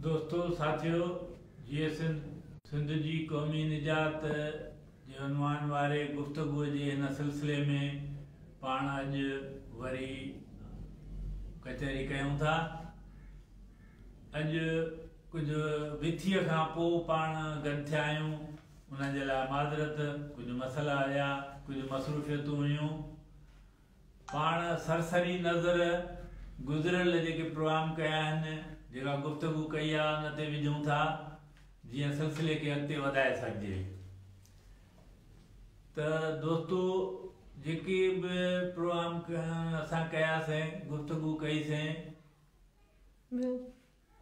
دوستو ساٿيو جيئي سنڌ سنڌ جي قومي نجات جي عنوان واري گفتگو جي هن سلسلي ۾ پاڻ اڄ وري ڪچهري ڪيون ٿا. اڄ ڪجهه وٿيء کان پوء پاڻ گڏ ٿيا آهيون ان جي لاء معذرت ڪجهه مسئلا هيا ڪجهه مصروفيتون هيون. پاڻ سرسري نظر گذريل جيڪي پروگرام ڪيا آهن، جيڪا گفتگو ڪئي آهي ان تي وجهون ٿا جيئن سلسلي کي اڳتي وڌائي سگهجي. ته دوستو جيڪي به پروگرام اسان ڪياسين، گفتگو ڪئي سين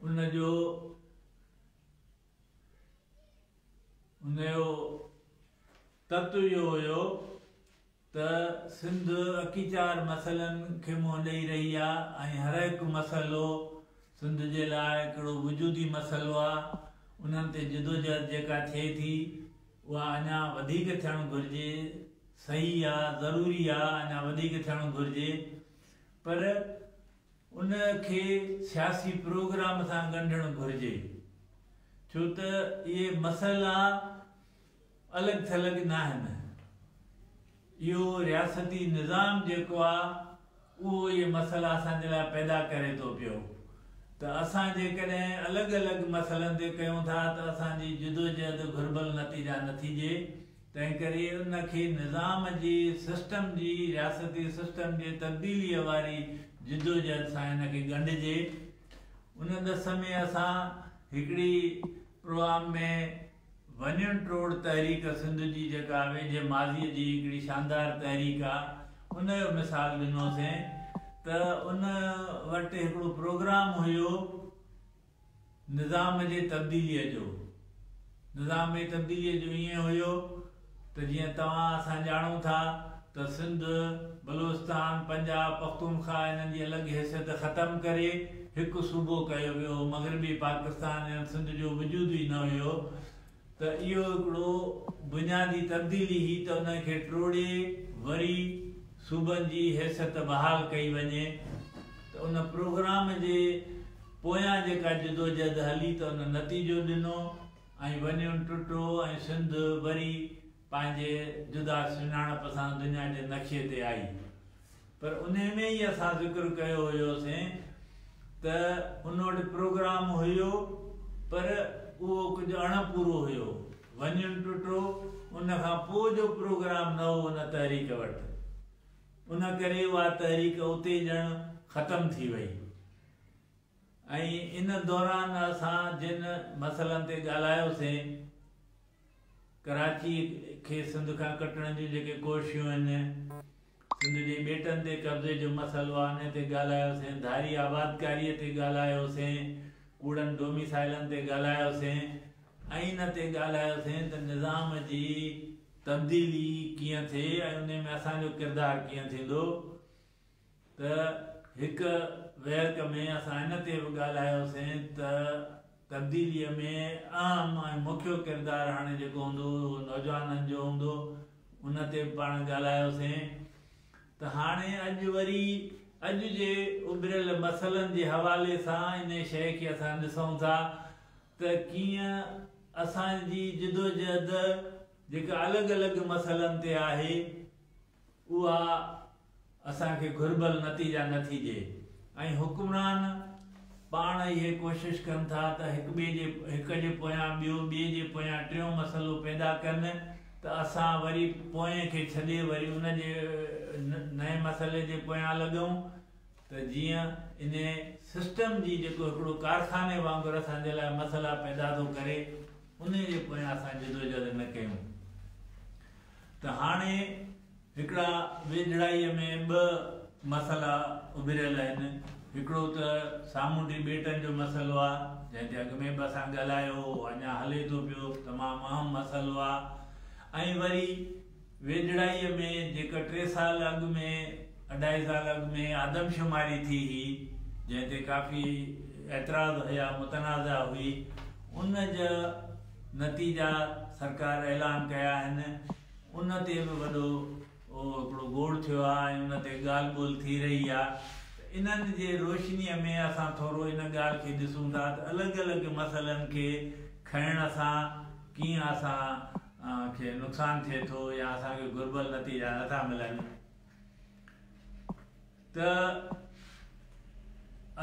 ان جو ان جو تت اهو هيو ته سنڌ اڪيچار مسئلن کي منهن ڏئي رهي آ ۽ هر هڪ مسئلو سنڌ جي لاء هڪڙو وجودي مسئلو آ، انهن تي جدوجهد جيڪا ٿئي ٿي اها اڃا وڌيڪ ٿيڻ گهرجي، صحيح آ، ضروري آ اڃا وڌيڪ ٿيڻ گهرجي پر ان کي سياسي پروگرام سان ڳنڍڻ گهرجي ڇو ته اهي مسئلا الڳ ٿلڳ ناهن. اهو رياستي نظام جيڪو آ اهو اهي مسئلا اسان جي لاء پيدا ڪري ٿو پيو ته اسان جيڪڏهن الڳ الڳ مسئلن تي ڪيون ٿا ته اسان جي جدوجهد گهربل نتيجا نٿي ڏئي تنهنڪري ان کي نظام جي سسٽم جي رياستي سسٽم جي تبديليء واري جدوجهد سان ان کي ڳنڍجي. ان ڏس ۾ اسان هڪڙي پروگرام ۾ ون يونٽ ٽوڙ تحريڪ سنڌ جي جيڪا ويجهي ماضيء جي هڪڙي شاندار تحريڪ آ، ان جو مثال ڏنوسين ته ان وٽ هڪڙو پروگرام هيو نظام جي تبديليء جو. نظام جي تبديليء جو ائين هيو ته جيئن توهان اسان ڄاڻون ٿا ته سنڌ، بلوچستان، پنجاب، پختونخواهه انهن جي الڳ حيثيت ختم ڪري هڪ صوبو ڪيو ويو هو، مغربي پاڪستان ڄڻ سنڌ جو وجود ئي نه هيو ته اهو هڪڙو بنيادي تبديلي هئي ته ان کي ٽوڙي وري صوبن جي حيثيت بحال ڪئي وڃي ته ان پروگرام جي پويان جيڪا جدوجهد هلي ته ان نتيجو ڏنو ۽ ون يونٽ ٽٽو ۽ سنڌ وري پنهنجي جدا سڃاڻپ سان دنيا جي نقشي تي آئي. پر انهي ۾ ئي اسان ذڪر ڪيو هيوسين ته ان وٽ پروگرام هيو پر اهو ڪجهه اڻ پورو هيو. ون يونٽ ٽٽو ان کان پوء جو پروگرام نه هو ان تحريڪ وٽ. ان ڪري اها تحريڪ اتي ڄڻ ختم ٿي وئي. ۽ ان دوران اسان جن مسئلن تي ڳالهايوسين، ڪراچي کي سنڌ کان ڪٽڻ جون جيڪي ڪوششون آهن، سنڌ جي ٻيٽن تي قبضي جو مسئلو آهي انهي تي ڳالهايوسين، ڌاري آبادڪاري تي ڳالهايوسين، ڪوڙن ڊوميسائلن تي ڳالهايوسين ۽ ان تي ڳالهايوسين ته نظام جي تبديلي ڪيئن ٿئي ۽ انهي ۾ اسان جو ڪردار ڪيئن ٿيندو. ته هڪ ويهڪ ۾ اسان ان تي به ڳالهايوسين ته تبديليء ۾ اهم ۽ مکيو ڪردار هاڻي جيڪو هوندو اهو نوجوانن جو هوندو ان تي به پاڻ ڳالهايوسين ته هاڻي اڄ وري اڄ جي اڀريل مسئلن جي حوالي سان انهي شيء کي اسان ڏسون ٿا ته ڪيئن اسان جي جدوجهد جيڪا الڳ الڳ مسئلن تي آهي اها اسان کي گهربل نتيجا نه ٿي ڏئي ۽ حڪمران پاڻ اهي ڪوشش ڪن ٿا ته هڪ ٻئي جي هڪ جي پويان ٻيو ٻئي جي پويان ٽيون مسئلو پيدا ڪن ته اسان وري پوئين کي ڇڏي وري ان جي نئين مسئلي جي پويان لڳون ته جيئن انهي سسٽم جي جيڪو هڪڙو ڪارخاني وانگر اسان جي لاء مسئلا پيدا ٿو ڪري انهي جي پويان اسان جدوجهد نه ڪيون. ته هاڻي هڪڙا ويجهڙائيء ۾ ٻه مسئلا اڀريل آهن. هڪڙو ته سامونڊي ٻيٽن جو مسئلو آهي، جنهن تي اڳ ۾ به اسان ڳالهايو هو، اڃا هلي ٿو پيو، تمام اهم مسئلو آهي ۽ وري ويجهڙائيء ۾ جيڪا ٽي سال اڳ ۾ اڍائي سال اڳ ۾ آدمشماري ٿي هئي، جنهن تي ڪافي اعتراض هيا، متنازعه هئي، ان جا نتيجا سرڪار اعلان ڪيا آهن ان تي به وڏو هڪڙو گوڙ ٿيو آهي ۽ ان تي ڳالهه ٻولهه ٿي رهي آهي ته انهن جي روشنيء ۾ اسان ٿورو ان ڳالهه کي ڏسون ٿا ته الڳ الڳ مسئلن کي کڻڻ سان ڪيئن اسان کي نقصان ٿئي ٿو يا اسان کي گهربل نتيجا نٿا ملن. ته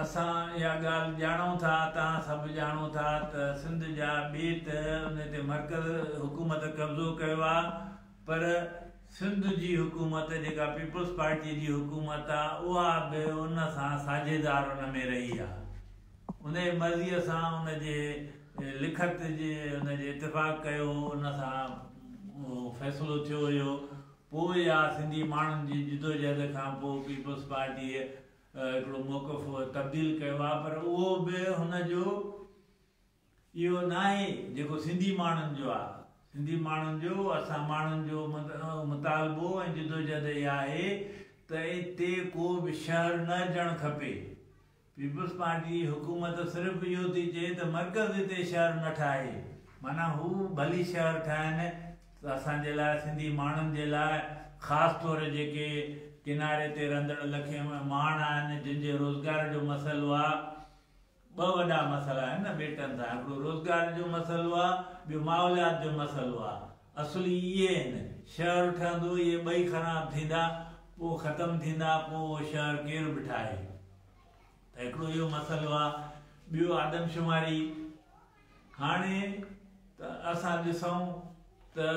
اسان اها ڳالهه ڄاڻون ٿا، توهان سڀ ڄاڻو ٿا ته سنڌ جا ٻيٽ ان تي مرڪز حڪومت قبضو ڪيو آ پر سنڌ جي حڪومت جيڪا پيپلز پارٽي جي حڪومت آ اها به ان سان ساجهيدار ان ۾ رهي آ ان جي مرضي سان ان جي لکت جي ان جي اتفاق ڪيو هو ان سان اهو فيصلو ٿيو هيو. پوء يا سنڌي ماڻهن جي جدوجهد کان پوء پيپلز پارٽيء هڪڙو موقف تبديل ڪيو آهي پر اهو به هن جو اهو ناهي جيڪو سنڌي ماڻهن جو آهي. سنڌي ماڻهن جو اسان ماڻهن جو مطالبو ۽ جدوجهد اها آهي ته اتي ڪو به شهر نه اچڻ کپي. پيپلز پارٽي جي حڪومت صرف اهو ٿي چئي ته مرڪز هتي شهر نه ٺاهي، معنيٰ هو ڀلي شهر ٺاهن ته اسان جي لاء سنڌي ماڻهن جي لاء خاص طور جيڪي ڪناري تي رهندڙ لکين مهاڻا آهن جن جي روزگار جو مسئلو آ، ٻه وڏا مسئلا آهن نه ٻيٽن سان هڪڙو روزگار جو مسئلو آ ٻيو ماحوليات جو مسئلو آ اصلي اهي آهن شهر ٺهندو اهي ٻئي خراب ٿيندا پوء ختم ٿيندا پوء اهو شهر ڪير به ٺاهي ته هڪڙو اهو مسئلو آ ٻيو آدمشماري هاڻي ته اسان ڏسون ته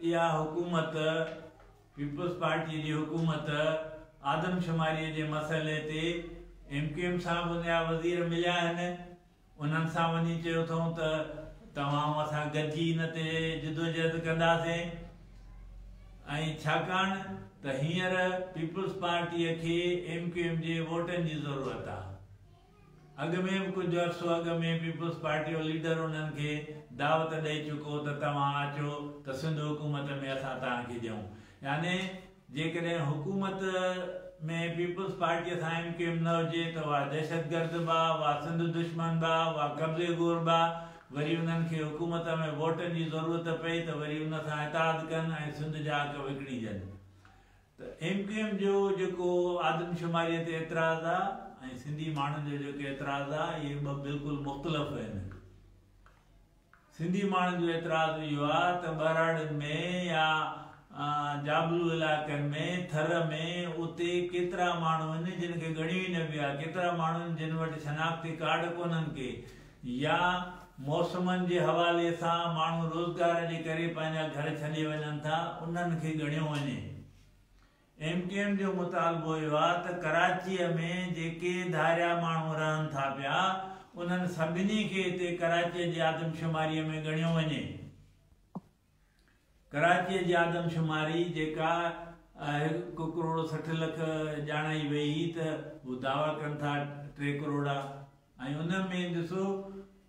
اها حڪومت پيپلز پارٽي جي حڪومت آدمشماري جي مسئلي تي ايم ڪيو ايم سان به ان جا وزير مليا آهن انهن سان وڃي چيو اٿئون ته توهان ۽ اسان گڏجي ان تي جدوجهد ڪنداسين ۽ ڇاڪاڻ ته هينئر پيپلز پارٽيء کي ايم ڪيو ايم جي ووٽن جي ضرورت آ. اڳ ۾ به ڪجهه عرصو اڳ ۾ پيپلز پارٽيء جو ليڊر انهن کي دعوت ڏئي چڪو ته توهان اچو ته سنڌ حڪومت ۾ اسان توهان کي ڏيون يعني جيڪڏهن حڪومت ۾ پيپلز پارٽيء سان ايم ڪيو ايم نه هجي ته اها دهشتگرد به آ، اها سنڌ دشمن به آ، اها قبضي گور به آ، وري انهن کي حڪومت ۾ ووٽن جي ضرورت پئي ته وري ان سان اتحاد ڪن ۽ سنڌ جا حق وڪڻي ڏين ته ايم ڪيو ايم جو جيڪو آدمشماريء تي اعتراض آ ۽ سنڌي ماڻهن جو جيڪو اعتراض آ اهي ٻه بلڪل مختلف آهن. سنڌي ماڻهن جو اعتراض اهو آهي ته ٻهراڙين ۾ يا جابلو علائقن ۾ ٿر ۾ اتي ڪيترا ماڻهو آهن جن کي ڳڻيو ئي نه ويو آهي، ڪيترا ماڻهو آهن جن وٽ شناختي ڪارڊ ڪونهن ڪي يا موسمن جي حوالي سان ماڻهو روزگار جي ڪري پنهنجا گهر ڇڏي وڃن ٿا انهن کي ڳڻيو وڃي. ايم ڪيو ايم جو مطالبو اهو آهي ته ڪراچيء ۾ جيڪي ڌاريا ماڻهو رهن ٿا پيا، انهن سڀني کي هتي ڪراچيء جي آدمشماريء ۾ ڳڻيو وڃي. ڪراچيء جي آدمشماري جيڪا هڪ ڪروڙ 60 لک ڄاڻائي وئي هئي ته هو دعويٰ ڪن ٿا 3 ڪروڙ آ ۽ ان ۾ ڏسو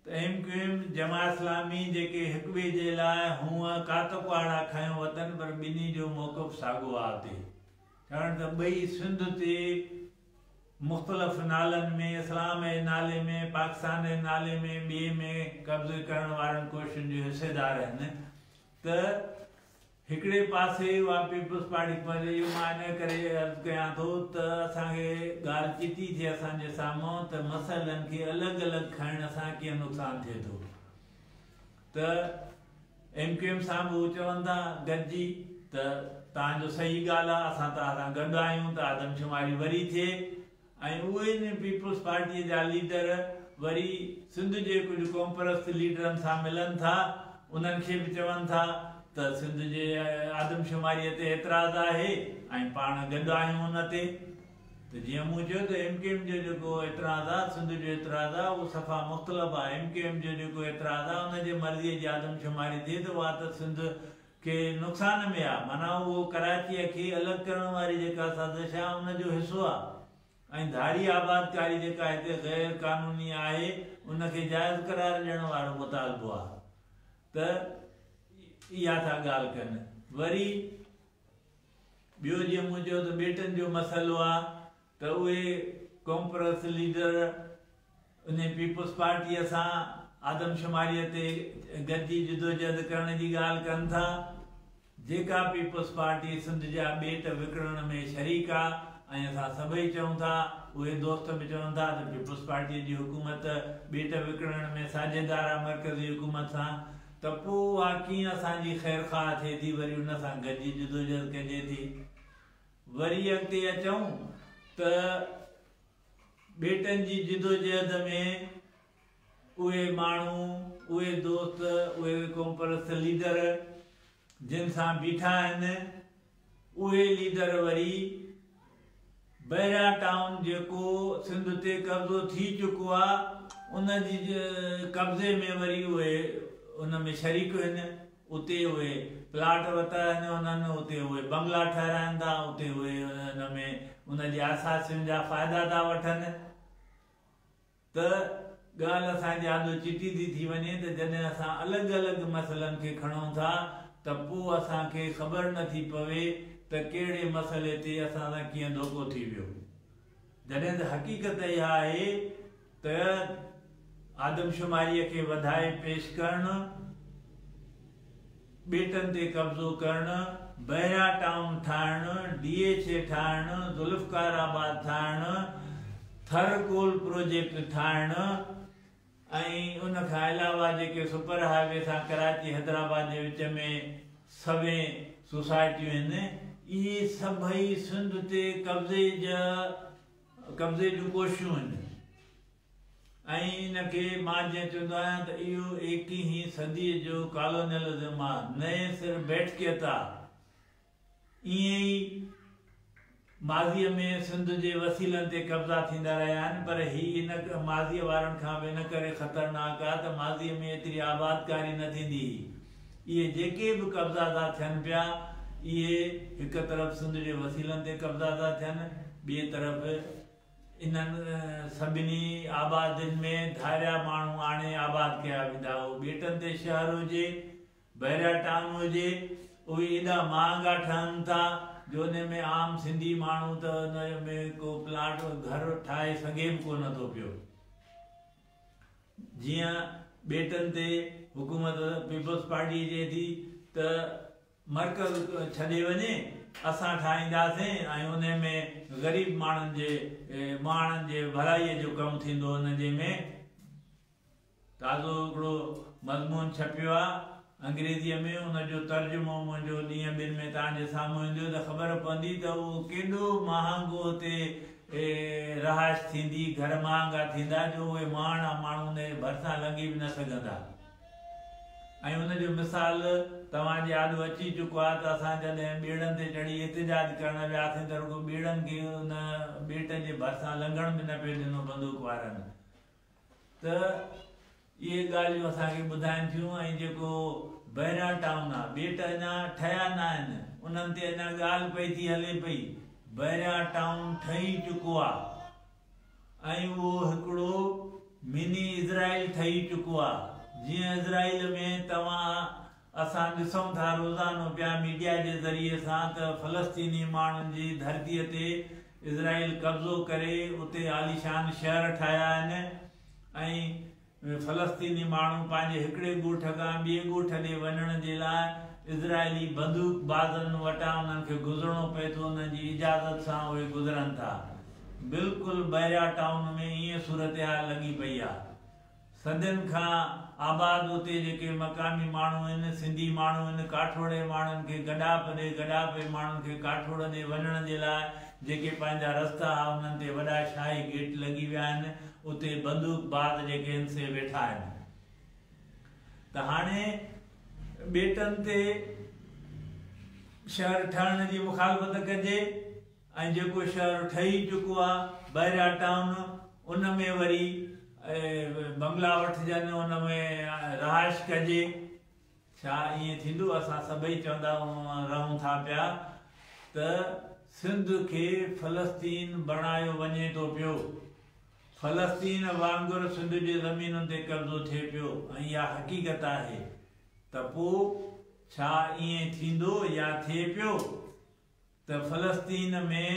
ته M Q M, Jamaat Islami جيڪي هڪ ٻئي جي لاء هونء ڪات ڪهاڙا کنيو وتن پر ٻنهي جو موقف ساڳو آ اتي ڇاڪاڻ ته ٻئي سنڌ تي مختلف نالن ۾ اسلام جي نالي ۾ پاڪستان جي نالي ۾ ٻئي ۾ قبضي ڪرڻ وارن ڪوششن جو حصيدار آهن ته هڪڙي پاسي اها پيپلز پارٽي پر اهو مان ان ڪري عرض ڪيان ٿو ته اسان کي ڳالهه چٽي ٿئي اسان جي سامهون ته مسئلن کي الڳ الڳ کڻڻ سان ڪيئن نقصان ٿئي ٿو ته ايم ڪيو ايم سان به هو چون ٿا گڏجي ته توهان جو صحيح ڳالهه آهي اسان توهان سان گڏ آهيون ته آدمشماري وري ٿئي ۽ اهي ئي پيپلز پارٽيء جا ليڊر وري سنڌ جي ڪجهه قومپرست ليڊرن سان ملن ٿا، انهن کي به چون ٿا ته سنڌ جي آدمشماريء تي اعتراض آهي ۽ پاڻ گڏ آهيون ان تي. ته جيئن مون چيو ته ايم ڪيو ايم جو جيڪو اعتراض آهي، سنڌ جو اعتراض آهي، اهو صفا مختلف آهي. ايم ڪيو ايم جو جيڪو اعتراض آهي، ان جي مرضيء جي آدمشماري ٿئي ته اها ته سنڌ کي نقصان ۾ آ، معنيٰ اهو ڪراچيء کي الڳ ڪرڻ واري جيڪا سازش آ ان جو حصو آ ۽ ڌاري آبادڪاري جيڪا هتي غير قانوني آهي ان کي جائز قرار ڏيڻ وارو مطالبو آ ته اها ٿا ڳالهه ڪن. وري ٻيو جيئن مون چيو ته ٻيٽن جو مسئلو آ ته اهي قومپرست ليڊر انهي پيپلز پارٽيء سان آدمشماريء تي گڏجي جدوجهد ڪرڻ جي ڳالهه ڪن ٿا، جيڪا پيپلز پارٽي سنڌ جا ٻيٽ وڪڻڻ ۾ شريڪ آ ۽ اسان سڀئي چئون ٿا، اهي دوست به چون ٿا ته پيپلز پارٽيء جي حڪومت ٻيٽ وڪڻڻ ۾ ساجهيدار آ مرڪزي حڪومت سان ته پوء اها ڪيئن اسان جي خيرخواهه ٿئي ٿي وري ان سان گڏجي جدوجهد ڪجي ٿي. وري اڳتي اچون ته ٻيٽن جي جدوجهد ۾ اهي ماڻهو، اهي دوست، اهي قومپرست ليڊر جن سان بيٺا آهن، اهي ليڊر وري بحريا ٽائون جيڪو سنڌ تي قبضو ٿي چڪو آ ان جي قبضي ۾ وري اهي ان ۾ شريڪ آهن، اتي اهي پلاٽ ورتا آهن انهن، اتي اهي بنگلا ٺهرائن ٿا، اتي اهي ان ۾ ان جي اثاثين جا فائدا ٿا وٺن. ته ڳالهه اسان جي آڏو چٽي ٿي ٿي وڃي ته جڏهن اسان الڳ الڳ مسئلن کي کڻون ٿا ته پوء اسان کي خبر نه ٿي پوي ته ڪهڙي مسئلي تي اسان سان ڪيئن ڌوڪو ٿي ويو. جڏهن ته حقيقت اها آهي ته آدمشماريء کي وڌائي پيش ڪرڻ، ٻيٽن تي قبضو ڪرڻ، بحريا ٽائون ٺاهڻ، ڊي ايڇ اي ٺاهڻ، ذوالفقار آباد ٺاهڻ، ٿر ڪول پروجيڪٽ ٺاهڻ ۽ ان کان علاوه جيڪي سپر هاء وي سان ڪراچي حيدرآباد جي وچ ۾ سوين سوسائٽيون آهن اهي سڀئي سنڌ تي قبضي جا قبضي جون ڪوششون آهن. ۽ ان کي مان جيئن چوندو آهيان ته اهو ايڪيهين صديء جو ڪالونيلزم آ، نئين سر بيٺڪيت آ. ائين ئي ماضيء ۾ سنڌ جي وسيلن تي قبضا ٿيندا رهيا آهن پر هي ان ماضيء وارن کان به ان ڪري خطرناڪ آ ته ماضيء ۾ ايتري آبادڪاري نه ٿيندي هئي. اهي جيڪي به قبضا ٿا ٿين پيا اهي هڪ طرف سنڌ جي وسيلن تي قبضا ٿا ٿين ٻئي طرف انهن سڀني آبادين ۾ ڌاريا ماڻهو آڻي آباد ڪيا ويندا. اهو ٻيٽن تي شهر هجي، بحريا ٽائون هجي، اهي ايڏا مهانگا ٺهن ٿا جو انهي ۾ عام سنڌي ماڻهو ته ان ۾ ڪو پلاٽ گهر ٺاهي سگهي به ڪونه ٿو پيو. جيئن ٻيٽن تي حڪومت پيپلز پارٽي چئي ٿي ته مرڪز ڇڏي وڃي، اسان ٺاهينداسين ۽ انهي ۾ غريب ماڻهن جي مهاڻن جي ڀلائيء جو ڪم ٿيندو ان جي ۾ تازو هڪڙو مضمون ڇپيو آ انگريزيء ۾ ان جو ترجمو منهنجو ڏينهن ٻن ۾ توهان جي سامهون ايندو ته خبر پوندي ته اهو ڪيڏو مهانگو هتي رهائش ٿيندي گهر مهانگا ٿيندا جو اهي مهاڻا ماڻهو ان جي ڀرسان لنگهي به نه سگهندا. ۽ ان جو مثال توهان جي آڏو اچي چڪو آهي ته اسان جڏهن ٻيڙن تي چڙهي احتجاج ڪرڻ وياسين ته رڳو ٻيڙن کي ان ٻيٽ جي ڀرسان لنگهڻ به نه پئي ڏنو بندوق وارن ته اهي ڳالهيون اسان کي ٻڌائين ٿيون ۽ جيڪو بحريا ٽائون آهي ٻيٽ اڃا ٺهيا نه آهن انهن تي اڃا ڳالهه پئي ٿي هلي پئي بحريا ٽائون ٺهي چڪو آهي. ۽ اهو هڪڙو مني اسرائيل ٺهي چڪو آ. جيئن اسرائيل ۾ توهان اسان ڏسون ٿا روزانو پيا ميڊيا جي ذريعي سان ته فلسطيني ماڻهن جي ڌرتي تي اسرائيل قبضو ڪري اتي عاليشان شهر ٺاهيا آهن ۽ فلسطيني ماڻهو پنهنجي هڪڙي ڳوٺ کان ٻئي ڳوٺ ڏي وڃڻ جي لاء اسرائيلي بندوق بازن وٽان انهن کي گذرڻو پئي ٿو، انهن جي اجازت سان اهي گذرن ٿا. بلڪل بحريا ٽائون ۾ ائين صورتحال لڳي پئي آ. صدين کان آباد اتي جيڪي مقامي ماڻهو آهن، سنڌي ماڻهو آهن، ڪاٺوڙي ماڻهن کي گڏاپ ڏي، گڏاپي ماڻهن کي ڪاٺوڙ ڏي وڃڻ جي لاء جيڪي پنهنجا رستا ها انهن تي وڏا شاهي گيٽ لڳي ويا آهن، اتي بندوق باز جيڪي آهن سي ويٺا آهن ته هاڻي ٻيٽن تي شهر ٺهڻ جي مخالفت ڪجي ۽ جيڪو شهر ٺهي چڪو آهي بحريا ٽائون ان ۾ وري بنگلا وٺجن ان ۾ رهائش ڪجي. ڇا ائين ٿيندو؟ اسان سڀئي چوندا رهون ٿا پيا ته سنڌ کي فلسطين بڻايو وڃي ٿو پيو. فلسطين وانگر سنڌ جي زمينن تي قبضو ٿئي پيو ۽ اها حقيقت آهي ته پو ڇا ائين ٿيندو يا ٿئي پيو؟ ته فلسطين ۾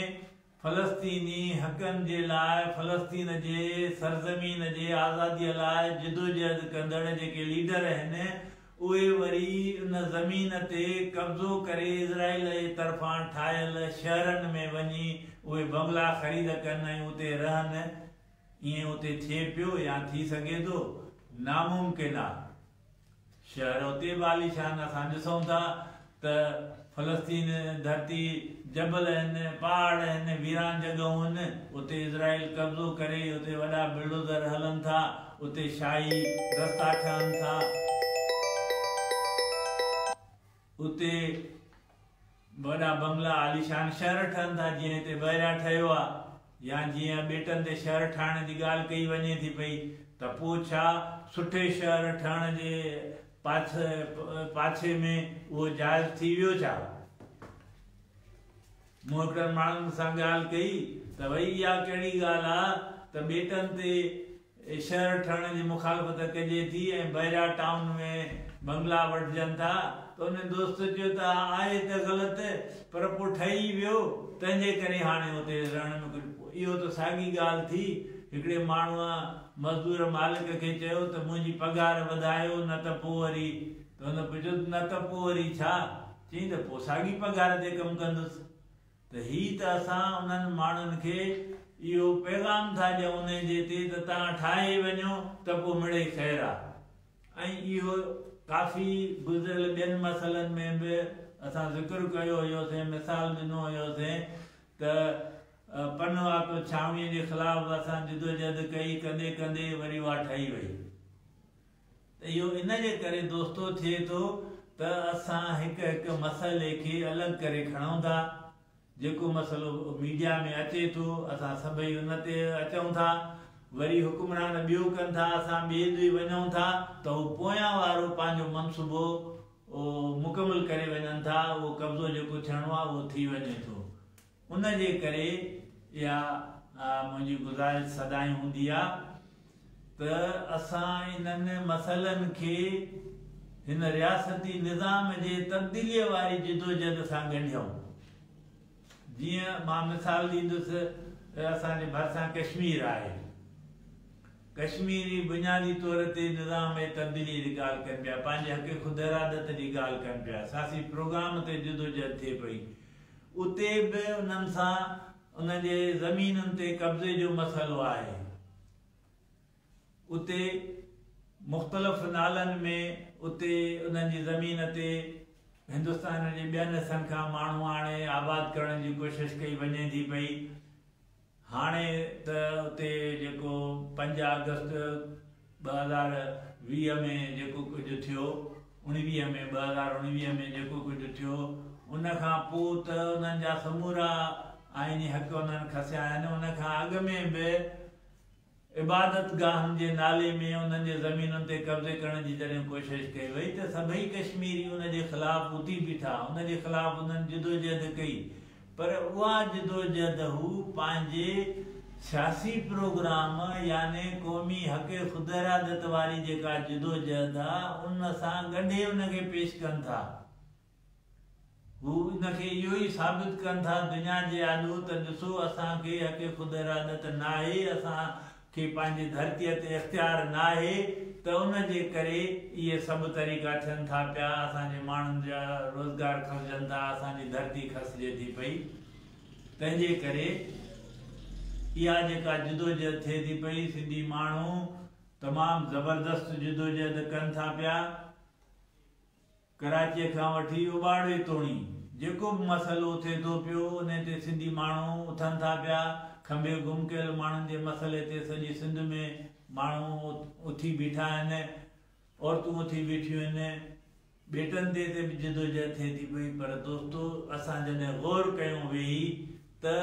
فلسطيني حقن جي لاء فلسطين جي سرزمين جي آزادي لاء جدوجهد ڪندڙ جيڪي ليڊر آهن اهي وري ان زمين تي قبضو ڪري اسرائيل جي طرفان ٺاهيل شهرن ۾ وڃي اهي بنگلا خريد ڪن ۽ اتي رهن، ائين اتي ٿئي پيو يا ٿي سگهي ٿو؟ ناممڪن آ. شهر اتي به عاليشان اسان ڏسون ٿا ته فلسطين ڌرتي جبل آهن، پهاڙ آهن، ويران جڳهون آهن، اتي اسرائيل قبضو ڪري اتي وڏا بلڊوزر هلن ٿا، اتي شاهي رستا ٺهن ٿا، اتي وڏا بنگلا عاليشان شهر ٺهن ٿا جيئن هتي بحريا ٺهيو آ يا جيئن ٻيٽن تي شهر ٺاهڻ جي ڳالهه ڪئي وڃي ٿي پئي ته پوء ڇا سٺي شهر ٺهڻ جي پاڇي ۾ اهو جائز ٿي ويو ڇا؟ مون هڪڙن ماڻهن سان ڳالهه ڪئي ته ڀئي اها ڪهڙي ڳالهه آ ته ٻيٽن تي شهر ٺهڻ جي مخالفت ڪجي ٿي ۽ بحريا ٽائون ۾ بنگلا وٺجن ٿا ته ان دوست چيو ته آهي ته غلط پر پوء ٺهي ئي ويو تنهن جي ڪري هاڻي اتي رهڻ ۾ ڪجهه اهو ته ساڳي ڳالهه ٿي هڪڙي ماڻهوء مزدور مالڪ کي چيو ته منهنجي پگهار وڌايو نه ته پوء وري ته هن پڇيو نه ته پوء وري ڇا؟ چيائين ته پوء ساڳي پگهار تي ڪم ڪندس. ته هي ته اسان انهن ماڻهن کي اهو پيغام ٿا ڏيون انهي جي تي ته توهان ٺاهي وڃو ته پوء مڙئي خير آ. ۽ اهو ڪافي گذريل ٻين مسئلن ۾ به اسان ذڪر ڪيو هيوسين مثال ڏنو هيوسين ته پنوعاقل ڇانوڻيء جي خلاف به اسان جدوجهد ڪئي ڪندي ڪندي وري اها ٺهي وئي. ته اهو ان جي ڪري دوستو ٿئي ٿو ته اسان هڪ هڪ مسئلي کي الڳ ڪري کڻون ٿا، جيڪو مسئلو ميڊيا ۾ اچي ٿو اسان سڀئي ان تي اچون ٿا، وري حڪمران ٻيو ڪن ٿا اسان ٻئي ڏي وڃون ٿا ته هو پويان وارو پنهنجو منصوبو مڪمل ڪري وڃن ٿا، اهو قبضو جيڪو ٿيڻو آهي اهو ٿي وڃي ٿو. ان جي ڪري اها منهنجي گذارش سدائين هوندي آ ته اسان انهن مسئلن کي هن رياستي نظام جي تبديليء واري جدوجهد سان ڳنڍيون. جيئن مان مثال ڏيندس ته اسان جي ڀرسان ڪشمير آهي. ڪشميري بنيادي طور تي نظام جي تبديليء جي ڳالهه ڪن پيا، پنهنجي حق خوداراديت جي ڳالهه ڪن پيا، سياسي پروگرام تي جدوجهد ٿئي پئي. اتي به انهن سان انهن جي زمينن تي قبضي جو مسئلو آهي. اتي مختلف نالن ۾ اتي انهن جي زمين تي هندستان جي ٻين حصن کان ماڻهو آڻي آباد ڪرڻ جي ڪوشش ڪئي وڃي ٿي پئي. هاڻي ته اتي جيڪو پنج آگسٽ 2020 ۾ جيڪو ڪجهه ٿيو، اڻويهه ۾ 2019 ۾ جيڪو ڪجهه ٿيو، ان کان پوء ته انهن جا سمورا آئيني حق انهن کسيا آهن، ان کان اڳ ۾ به عبادتگاهن جي نالي ۾ انهن جي زمينن تي قبضي ڪرڻ جي جڏهن ڪوشش ڪئي وئي ته سڀئي ڪشميري ان جي خلاف اٿي بيٺا، ان جي خلاف انهن جدوجهد ڪئي پر اها جدوجهد هو پنهنجي سياسي پروگرام يعني قومي حق خوداراديت واري جيڪا جدوجهد آ ان سان ڳنڍي ان کي پيش ڪن ٿا. هو ان کي اهو ئي ثابت ڪن ٿا دنيا جي آڏو ته ڏسو اسان کي حق خود ارادت ناهي، اسان کي پنهنجي ڌرتيء تي اختيار ناهي ته ان جي ڪري اهي سڀ طريقا ٿين ٿا پيا، اسان جي ماڻهن جا روزگار کسجن ٿا، اسان جي ڌرتي کسجي ٿي پئي. تنهن جي ڪري اها جيڪا جدوجهد ٿئي ٿي پئي، سنڌي ماڻهو تمام زبردست جدوجهد ڪن ٿا پيا. ڪراچيء کان وٺي اوٻاڙي توڻي جيڪو به مسئلو اٿي ٿو پيو، انهي تي سنڌي ماڻهو اٿن ٿا پيا. کنڀي گم ڪيل ماڻهن جي مسئلي تي سڄي سنڌ ۾ ماڻهو اٿي بيٺا آهن، عورتون اٿي بيٺيون آهن، ٻيٽن تي تي به جدوجهد ٿئي ٿي پئي پر دوستو اسان جڏهن غور ڪيون ويهي ته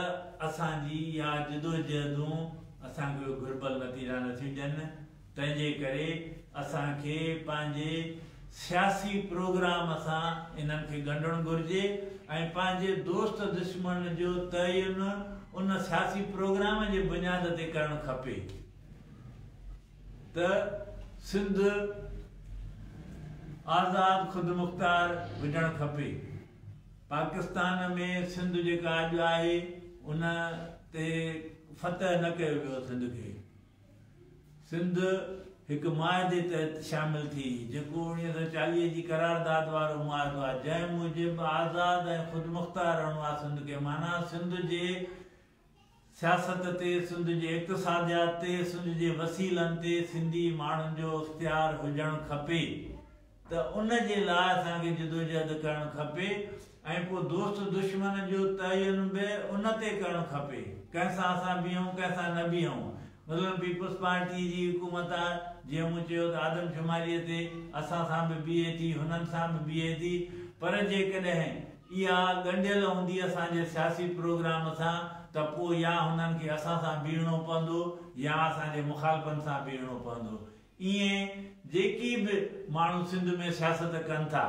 اسان جي اها جدوجهدون اسان کي گهربل نتيجا نٿيون ڏين. تنهن جي ڪري اسان کي پنهنجي سياسي پروگرام سان انهن کي ڳنڍڻ گهرجي ۽ پنهنجي دوست دشمن جو تعين ان سياسي پروگرام جي بنياد تي ڪرڻ کپي ته سنڌ آزاد خودمختار هجڻ کپي. پاڪستان ۾ سنڌ جيڪا اڄ آهي ان تي فتح نه ڪيو ويو سنڌ کي. سنڌ هڪ معاهدي تحت شامل ٿي هئي، جيڪو 1940 جي قرارداد وارو معاهدو آهي، جنهن موجب آزاد ۽ خودمختار رهڻو آهي سنڌ کي، معنيٰ سنڌ جي سياست تي، سنڌ جي اقتصاديات تي، سنڌ جي وسيلن تي سنڌي ماڻهن جو اختيار هجڻ کپي ته ان جي لاء اسان کي جدوجهد ڪرڻ کپي ۽ پوء دوست دشمن جو تعين به ان تي ڪرڻ کپي، ڪنهن سان اسان بيهون ڪنهن سان نه بيهون. مثلاً پيپلز پارٽي جي حڪومت آ، جيئن مون چيو ته آدمشماريء تي اسان سان به بيهي ٿي، هنن سان به بيهي ٿي، پر جيڪڏهن اها ڳنڍيل هوندي اسان جي سياسي پروگرام سان ته پوء يا هنن کي اسان سان بيهڻو پوندو يا اسان جي مخالفن سان بيهڻو پوندو. ائين جيڪي به ماڻهو سنڌ ۾ سياست ڪن ٿا،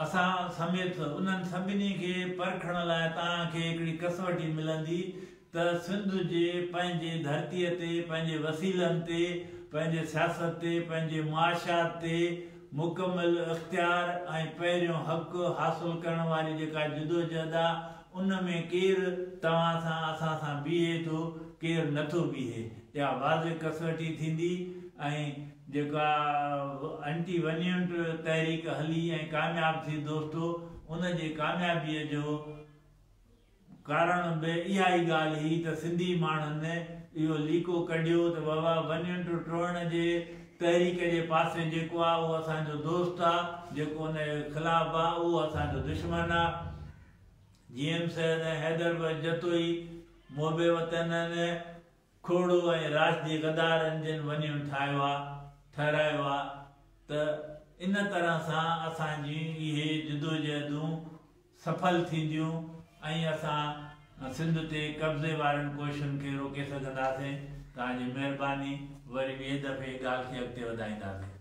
اسان سميت انهن سڀني کي پرکڻ لاء توهان کي هڪڙي ڪسوٽي ملندي ته سنڌ جي پنهنجي ڌرتيء تي، پنهنجي وسيلن تي، پنهنجي سياست تي، پنهنجي معاشيات تي مڪمل اختيار ۽ پهريون حق حاصل ڪرڻ واري جيڪا جدوجهد آ، ان ۾ ڪير توهان سان اسان سان بيهي ٿو، ڪير نٿو بيهي. اها واضح ڪسوٽي ٿيندي ۽ جيڪا اينٽي ون يونٽ تحريڪ هلي ۽ ڪامياب ٿي دوستو ان جي ڪاميابيء جو ڪارڻ به اها ئي ڳالهه هئي ته سنڌي ماڻهن اهو ليڪو ڪڍيو ته بابا ون يونٽ ٽوڙڻ جي تحريڪ جي پاسي جيڪو آ اهو اسان جو دوست آ جيڪو ان جي خلاف آ اهو اسان جو دشمن آ. جي ايم سيد ۽ حيدر بخش جتوئي محب وطنن کوڙو ۽ راشدي غدارن جن ون يونٽ ٺاهيو آ ٺهرايو آ ته ان طرح سان اسان جون اهي جدوجهدون سڦل ٿينديون ۽ اسان سنڌ تي قبضي وارين ڪوششن کي روڪي سگهنداسين. توهان جي مهرباني وري ٻئي دفعي ڳالهه کي اڳتي وڌائينداسين.